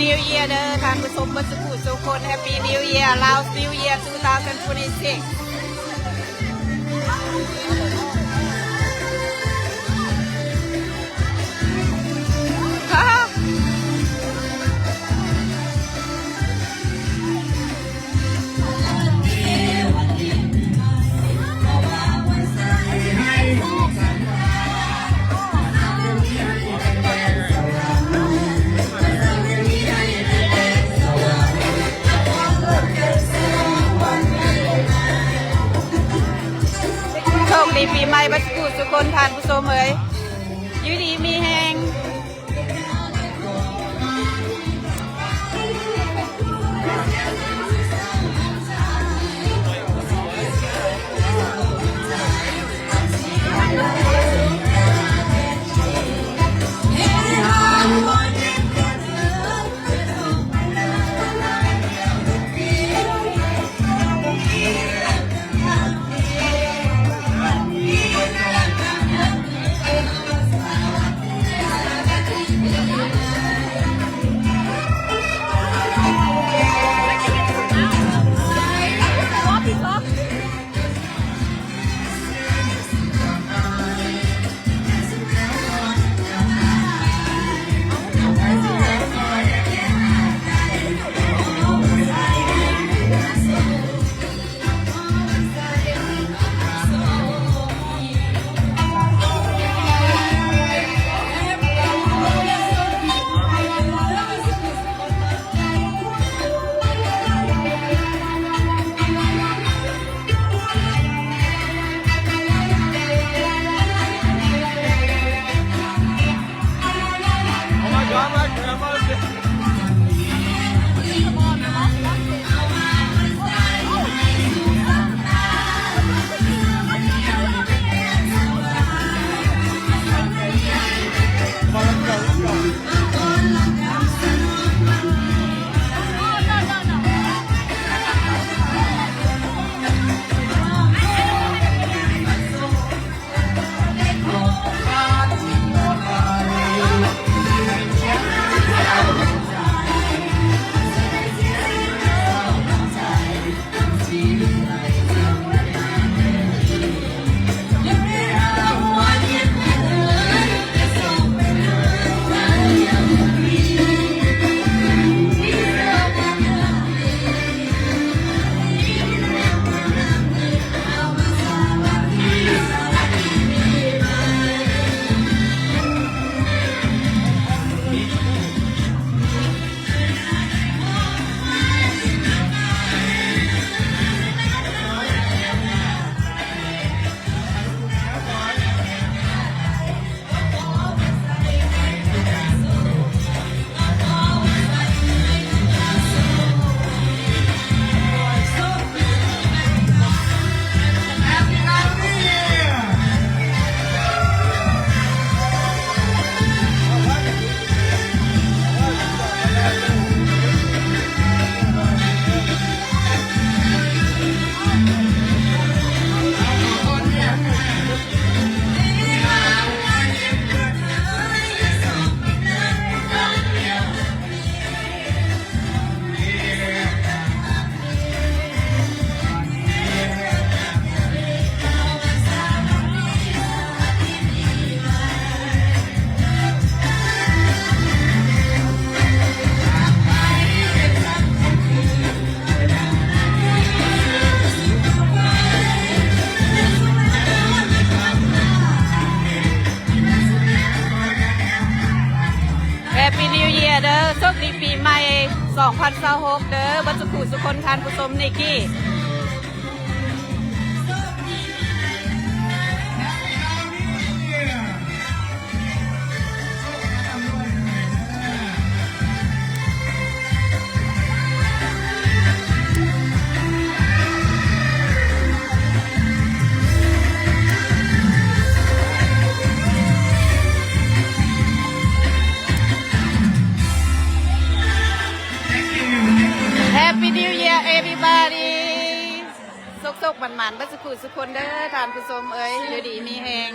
New Year ເດີທ່ານຜູ້ຊົມເບິດສູ່ຜູ້ສູ່ຄົນ. Happy New Year Laos New Year two thousand twenty-six. ໂຊກດີປີໃໝ່ເບິດສູ່ຜູ້ສູ່ຄົນທ່ານຜູ້ຊົມເອີຍ ຢູ່ດີມີແຮງ. Happy New Year ເດີ ໂຊກດີປີໃໝ່ສອງພັນຊາວຫົກເດີ ເບິດສູ່ຜູ້ສູ່ຄົນ ທ່ານຜູ້ຊົມ ນິກກີ້. Happy New Year everybody. ໂຊກໆໝານໆເບິດສູ່ຜູ້ສູ່ຄົນເດີທ່ານຜູ້ຊົມເອີຍ ຢູ່ດີມີແຮງ.